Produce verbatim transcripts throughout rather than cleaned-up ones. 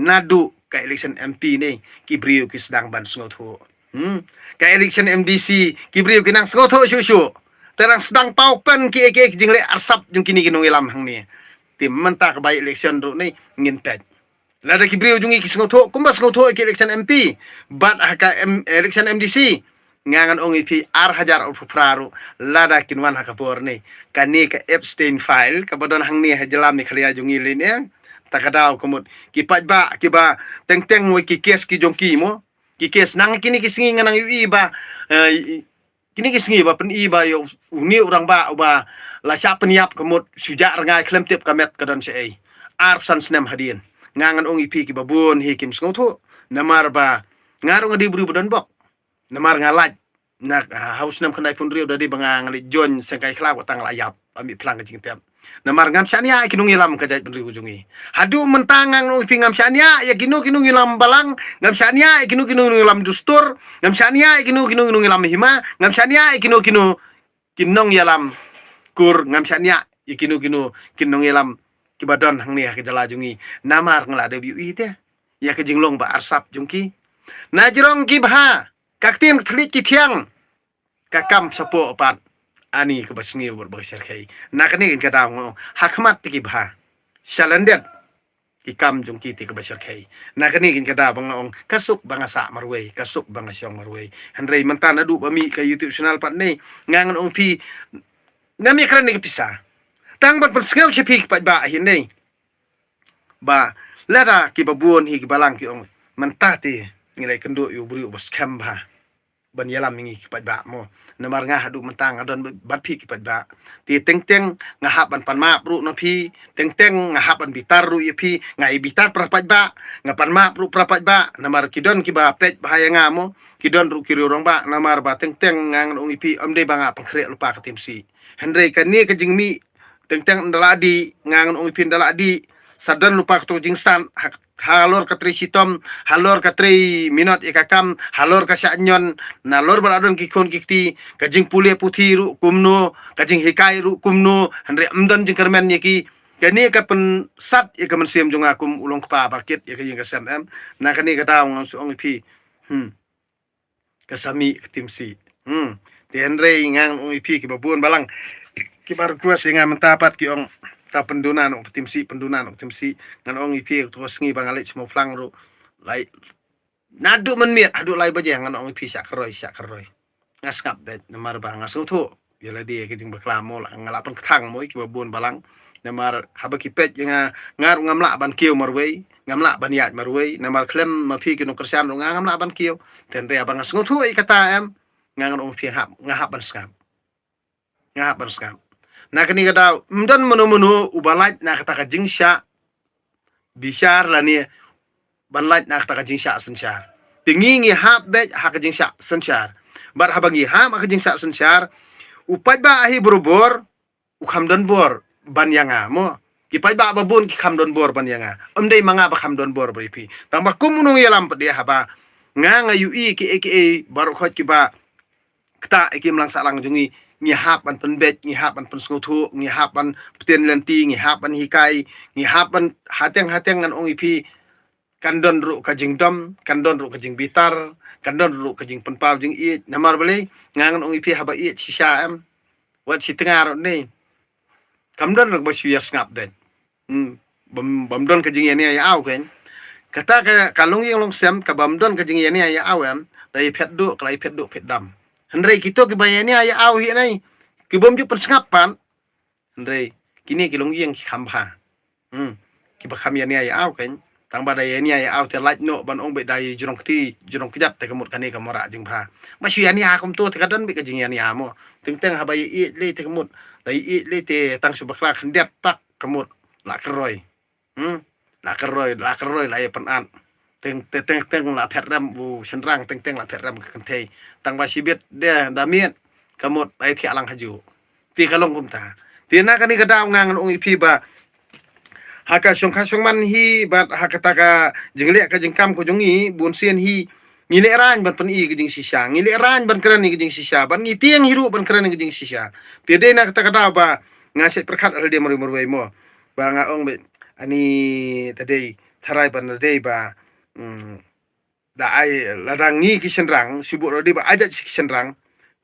Naduh ka election M P ne, ki briew ki sdang ban sngewthuh. Hmm. Ka election M D C, ki briew ki nang sngewthuh shuh shuh. Te nang sdang paw pen ki, ki, ki jingleh arsap jong kine ki nongïalam hangne. Te mynta ka by election ruh ne, ngin peit. Lada ki briew jong ngi ki sngewthuh, kumba sngewthuh ki election M P, bad ha ka M-, election M D C, nga ngan ong ïa phi ar hajar arphew phra ruh, lada kin wan ha ka por ne, kane ka Epstein file, kaba don hangne ha jylla Meghalaya jong ngi lei ne, ta ka daw ka mut, ki paidbah, kiba teng teng wei ki case ki jong ki mo, ki case nang kine ki sngi nga nang ïohi ba, eh, kine ki sngi ba pyni ba ïa une u rangbah uba la shah pynïap ka mut shu jah rngai khlem tip ka met ka don shaei. Arphew san snem hadien. Nga ngan ong ïa phi kiba bun hi kim sngewthuh. Namar ba nga ruh nga dei briew ba don bok. Namar nga lait. Na, ha, ha u snem khyndaiphew hynriew da dei ba nga nga leit join seng kai khlaw, wat tang la ïap. Ba mih phlang ka jingtep. Namar ngam shaniah ïa ki nongïalam ka jaitbynriew jong ngi. Haduh mynta nga ngan ong ïa phi ngam shaniah ïa kino kino nongïalam balang, ngam shaniah ïa kino kino nongïalam dustur, ngam shaniah ïa kino kino nongïalam hima, ngam shaniah ïa kino kino ki nongïalam kur, ngam shaniah ïa kino kino ki nongïalam kiba don hangne ha ka jylla jong ngi. Namar nga la dep ïohi te ïa ka jinglong ba arsap jong ki. Na jrong ki bha, ka ktien ka thylliej ki thiang, ka kam shapoh pat. Ani kaba sniew bad ba shyrkhei. Na kane ka daw nga ong, ha khmat te ki bha. Sha lyndet ki kam jong ki te kaba shyrkhei. Na kane ka daw ba nga ong, ka suk ba nga sah marwei, ka suk ba nga shong marwei. Hynrei mynta naduh ba mih ka YouTube channel pat ne, nga ngan ong phi, ngam ïakren ïa ka pisa. Tang ban pynsngew sha phi ki paidbah hi ne. Ba lada kiba bun hi ki balang ki ong, mynta te ngi la ïakynduh ïa u briew uba skhem bha ban ïalam ïa ngi ki paidbah mo. Namar nga haduh mynta nga don bad phi ki paidbah. Te teng teng nga hap ban pan map ruh na phi, teng teng nga hap ban bitar ruh ïa phi, nga ïa bitar para paidbah, nga pan map ruh para paidbah, namar ki don kiba peit bha ïa nga mo, ki don ruh ki riew rangbah, namar ba teng teng nga ngan ong ïa phi, ym dei ba nga pynkhreh lypa ka Timsih. Hynrei kane ka jingmih, teng teng ynda la dih, nga ngan ong ïa phi ynda la dih, sa don lypa kato ka jingsat, ha, halor ka trei shitom, halor ka trei minot ïa ka kam, halor ka shah ñion, nalor ba la don ki khun ki kti, ka jingpule puthi ruh kumno, ka jinghikai ruh kumno, hynrei ym don jingkyrmen ïa ki, kane ka pynsat ïa ka mynsiem jong nga kum u long kpa ba kit ïa ka ïing ka sem em, na kane ka daw ngan sa ong ïa phi. Hmm. Ka sa mih ka Timsih. Hmm. Te hynrei ngan ong ïa phi kiba bun balang. Kiba request ïa nga mynta pat ki ong, ta pynduna noh ka Timsih, pynduna noh ka Timsih. Ngan ong ïa phi kato ka sngi ba nga leit sha Mawphlang ruh. Lai. Naduh mynmiet, haduh lai baje, ngan ong ïa phi shah kyroi, shah kyroi. Nga sngap beit, namar ba nga sngewthuh ïa lade ïa ka jingbakla mo, la, nga la pynkthang mo ïa kiba bun balang. Namar haba ki peit ïa nga, nga ruh ngam lah ban kiew marwei, ngam lah ban ïaid marwei, namar khlem ma phi ki nongkyrshan ruh nga ngam lah ban kiew. Te hynrei haba nga sngewthuh ïa kata em, nga ngan ong phi hap, nga hap ban sngap. Nga hap ban sngap. Na kane ka daw, ym don mano mano uba lait na kata ka jingshah bishar lane ban lait na kata ka jingshah synshar. Te ngi ngi hap beit ha ka jingshah synshar. Bad haba ngi hap ha ka jingshah synshar, u paidbah hi barabor u kham don bor ban ïa nga mo. Ki paidbah ba bun ki kham don bor ban ïa nga. Ym dei ma nga ba kham don bor ba ïa phi. Tang ba kum u nongïalam pat de haba nga nga ïohi kiei kiei baroh khoit kiba ktah ïa ki imlang sahlang jong ngi, ngi hap ban pynbeit, ngi hap ban pynsngewthuh, ngi hap ban pynbeit lynti, ngi hap ban hikai, ngi hap ban hateng hateng ngan ong ïa phi, kan don ruh ka jingdom, kan don ruh ka jingbitar, kan don ruh ka jingpynpaw jingïeit, namar balei, nga ngan ong ïa phi haba ïeit shisha em, wat shi tnga ruh ne. Kam don ruh ba shu ïa sngap dei. Hmm. Bym, bym don ka jingïania ïa aw kein. Kata ka, ka longïing longsem, ka bym don ka jingïania ïa aw em, da ïa phet duh, ka la ïa phet duh phet dam. Hynrei kito kiba ïania ïa aw hi nai, ki bym ju pynsngap pat. Hynrei kine ki longïing ki kham bha. Hmm. Kiba kham ïania ïa aw kein. Tang ba da ïania ïa aw te lait noh ban ong beit da ïa jrong kti, jrong kjat te ka mut kane ka mora jingbha. Ba shu ïania kumto te ka don beit ka jingïania mo. Teng teng haba ïa ïeit lei te ka mut. Da ïa ïeit lei te tang shu bakla khyndiat tak ka mut. La kyroi. Hmm. La kyroi, la kyroi la ïa pynat. Teng, teng, teng, teng la phet rem u shynrang, teng, teng la phet rem ka kynthei. Tang ba shibit de da miet ka mut la ïa thiah lang ha ju. Te ka long kumta. Te na kane ka daw nga ngan ong ïa phi ba ha ka shongkha shongman hi bad ha kata ka jingleh ka jingkam ka jong ngi bun sien hi ngi lehraiñ ban pyni ka jingshisha, ngi lehraiñ ban kren ïa ka jingshisha, bad ngi tieng hi ruh ban kren ïa ka jingshisha. Te dei na kata ka daw ba nga shet pyrkhat ha lade marwei marwei mo. Ba nga ong beit ani ta dei tharai ban da dei ba, mm, da ai lada ngi ki shynrang, shu buh ruh dei ba ai jait ki shynrang,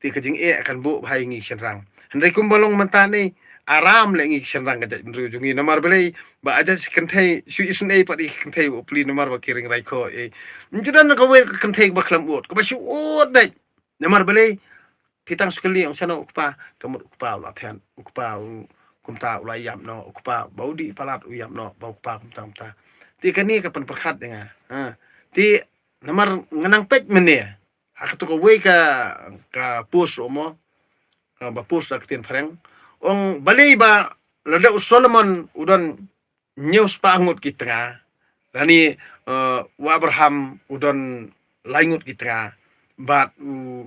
te ka jingeh kan buh bha ïa ngi ki shynrang. Hynrei kumba long mynta ne, aram leh ngi ki shynrang ka jaitbynriew jong ngi, namar balei ba ai jait ki kynthei, shu isynei pat ïa ki kynthei ba u pli namar ba ki ring rai khoh, eh. Ngi ju don kawei ka kynthei ba khlem ud, kaba shu ud dei. Namar balei, phi tang shu kylli ong shano u kpa, ka mut u kpa u la phet, u kpa u kumta u la ïap noh, u kpa ba u dih palat u ïap noh, ba u kpa kumta kumta. Te kane ka pynpyrkhat ïa nga. Ha. Te namar nga nang peit mynne ha kato kawei ka, ka post ruh mo, ka ba post da ka ktien phareng. Ong balei ba lada u Solomon u don hynñiew spah ngut ki tnga, lane, eh, u Abraham u don lai ngut ki tnga, bad u,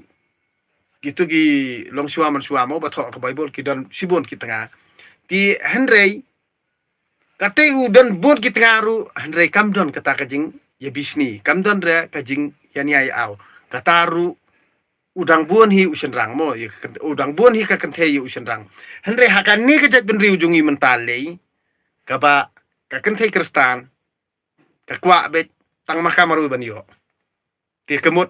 kito ki longshuwa manshuwa mo ba thoh ka Baibl ki don shibun ki tnga. Te hynrei, katei u don bun ki tnga ruh, hynrei kam don kata ka jingïabishni, kam don re ka jingïania ïa aw. Kata ruh u dang bun hi u shynrang mo, ïa ka kyn-, u dang bun hi ka kynthei ïa u shynrang. Hynrei ha kane ka jaitbynriew jong ngi mynta lei, kaba ka kynthei Khristan ka kwah beit tang ma ka marwei ban ïoh. Te ka mut,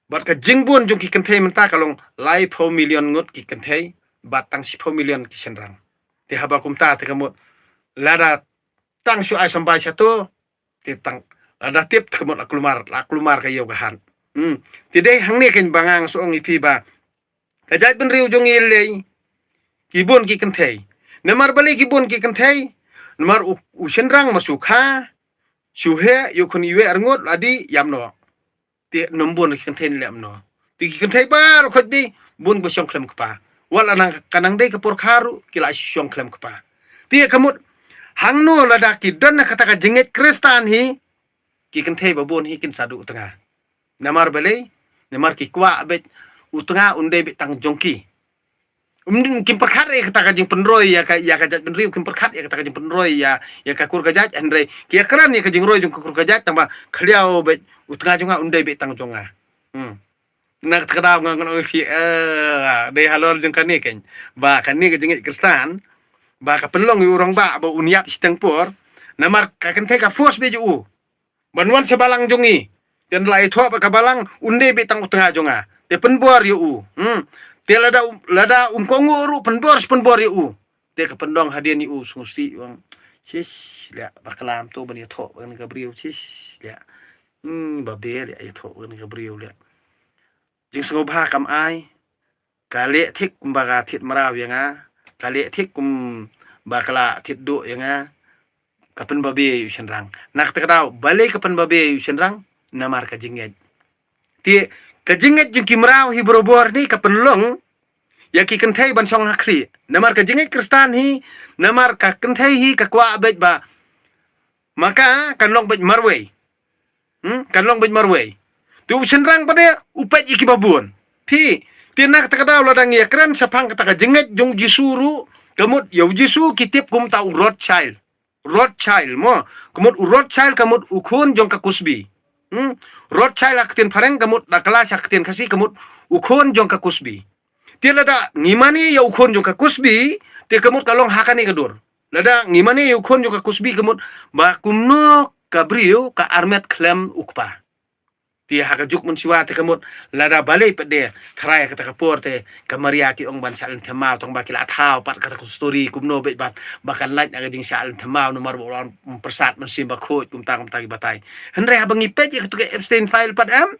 bad ka jingbun jong ki kynthei mynta ka long laiphew million ngut ki kynthei, bad tang shiphew million ki shynrang. Te haba kumta te ka mut, lada tang shu ai symbai shato, te tang, lada tip te ka mut la kulmar, la kulmar ka ïew ka hat. Hmm. Te dei hangne keiñ ba nga shu ong ïa phi ba ka jaitbynriew jong ngi lei ki bun ki kynthei. Namar balei ki bun ki kynthei? Namar u, u shynrang ma shu kha, shu heh, ïoh khun iwei arngut, la dih, ïap noh. Te nym bun ki kynthei leh kumno. Te ki kynthei baroh khoit dei bun ba shong khlem kpa. Wat la nang ka nang dei ka por kha ruh ki la shong khlem kpa. Te ka mut hangno lada ki don na kata ka jingngeit Khristan hi, ki kynthei ba bun hi kin sa duh u tnga. Namar balei? Namar ki kwah beit u tnga un dei beit tang jong ki. Um, kim pyrkhat ïa kata ka jingpynroi ïa ka, ïa ka jaitbynriew, kim pyrkhat ïa kata ka jingpynroi ïa, ïa ka kur ka jait, hynrei ki ïakren ïa ka jingroi jong ka kur ka jait, tang ba khlieh beit u tnga jong nga un dei beit tang jong nga. Hmm. Na kata ka daw nga ngan ong ïa phi, eh, dei halor jong kane keiñ. Ba kane ka jingngeit Khristan, ba ka pynlong ïa u rangbah ba un ïap shiteng por, namar ka kynthei ka force beit ïa u ban wan sha balang jong ngi. Te ynda la ïathoh bad ka balang, un dei beit tang u tnga jong nga. Te pynbor ïa u. Hmm. Te lada, lada um kohnguh ruh pynbor, pynbor ïa u. Te ka pynlong hadien ïa u sngewsih ong, shish, leh, bakla to ban ïathoh bad kane ka briew, shish, leh. Hmm, babe, leh, ïathoh bad kane ka briew, leh. Jingsngewbha kam ai. Ka leh thik kumba ka thied mraw ïa nga, ka leh thik kumba ka la thied duh ïa nga, ka pynbabe ïa u shynrang. Na kata ka daw, balei ka pynbabe ïa u shynrang? Namar ka jingngeit. Te, ka jingngeit jong ki mraw hi barabor ni ka pynlong ïa ki kynthei ban shong ha khlieh. Namar ka jingngeit Khristan hi, namar ka kynthei hi ka kwah beit ba ma ka kan long beit marwei. Hmm, kan long beit marwei. Te u shynrang pat de u peit ïa kiba bun. Phi, te na kata ka daw lada ngi ïakren shaphang kata ka jingngeit jong u Jisu ruh, ka mut ïa u Jisu ki tip kum uta u Rothschild. Rothschild mo, ka mut u Rothschild ka mut u khun jong ka Cosby. Hmm, Rothschild ha ka ktien phareng, ka mut da kylla sha ka ktien Khasi ka mut u khun jong ka Cosby. Te lada ngi mane ïa u khun jong ka Cosby, te ka mut ka long ha kane ka dur. Lada ngi mane ïa u khun jong ka Cosby ka mut ba kumno ka briew ka armet khlem u kpa. Te ha ka juk mynshuwa te ka mut lada balei pat de, tharai kata ka por te ka Maria ki ong ban shah lynti maw, tang ba ki la thaw pat kata ka story kumno beit ban, ba kan lait na ka jingshah lynti maw namar ba u la pyrsad mynsiem bakhuid kumta kumta ki batai. Hynrei haba ngi peit ïa katu ka Epstein file pat em,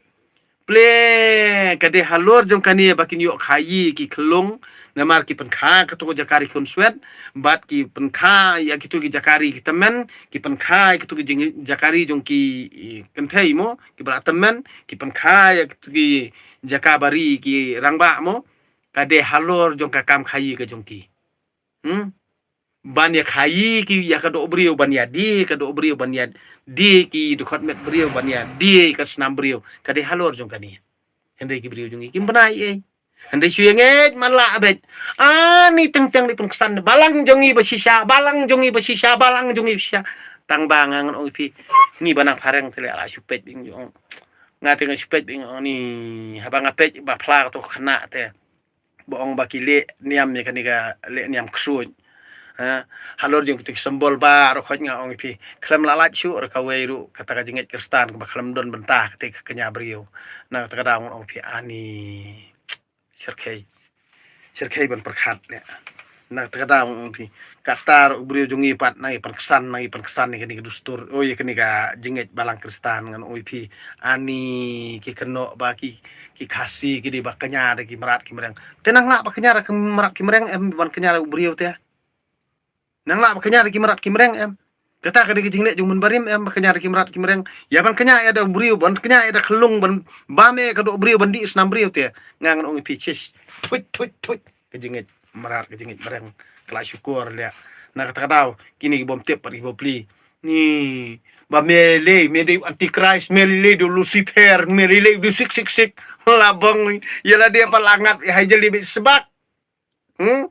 Ple, ka dei halor jong kane ba kin ïoh khaïi ki khyllung, namar ki pynkha kato ka jaka ri khun swet, bad ki pynkha ïa kito ki jaka ri ki tymmen, ki pynkha ïa kito ki jing-, jaka ri jong ki, eh, kynthei mo, ki ba la tymmen, ki pynkha ïa kito ki jaka ba ri ki rangbah mo, ka dei halor jong ka kam khaïi ka jong ki. Hmm? Ban ïa khaïi ki ïa ka doh briew, ban ïa die ka doh briew, ban ïa die ki dkhot met briew, ban ïa die ka snam briew. Ka dei halor jong kane. Hynrei ki briew jong ngi kim bnai ei. Hynrei shu ïa ngeit man la beit. Ani teng teng dei pynksan balang jong ngi ba shisha, balang jong ngi ba shisha, balang jong ngi ba shisha. Tang ba nga ngan ong ïa phi. Ngi ba nang phareng te leh la shu peit beit jong. Nga te nga shu peit beit jong ni haba nga peit ba phla to khynnah te. Ba ong ba ki leh niam ïa kane ka leh niam ksuid. Ha, halor jong kito ki symbol baroh khoit nga ong ïa phi. Khlem lah lait shuh ruh kawei ruh kata ka jingngeit Khristan kaba khlem don bynta kata ka kñia briew. Na kata ka daw ngan ong ïa phi ani. Syrkhei. Syrkhei ban pyrkhat ne. Na kata ka daw ngan ong ïa phi. Kata ruh u briew jong ngi pat nang ïa pynksan, nang ïa pynksan ïa kane ka dustur. Oh, ïa kane ka jingngeit balang Khristan ngan ong ïa phi. Ani ki kynnoh ba ki, ki Khasi ki dei ba kñia da ki mrad ki mreng. Te nang lah ba kñia da ki mrad ki mreng em ban kñia da u briew te. Nang lah ba kñia da ki mrad ki mreng em. Kata ka dei ka jingleh jong u mynbarim em, ba kñia da ki mrad ki mreng. Ïa ban kñia ïa da u briew, ban kñia ïa da khyllung, ban bam ïa ka doh briew, ban dih snam briew te. Nga ngan ong ïa phi shish. Thut, thut, thut. Ka jingngeit mrad, ka jingngeit mreng. Ka la shukor leh. Na kata ka daw, kine ki bym tip bad ki bapli. Ni, ba me lei, me dei antichrist, me lei dei Lucifer, me lei dei six six six. La bong, ïa la dei ba la ngat, ïa hai jali bit sbak. Hmm?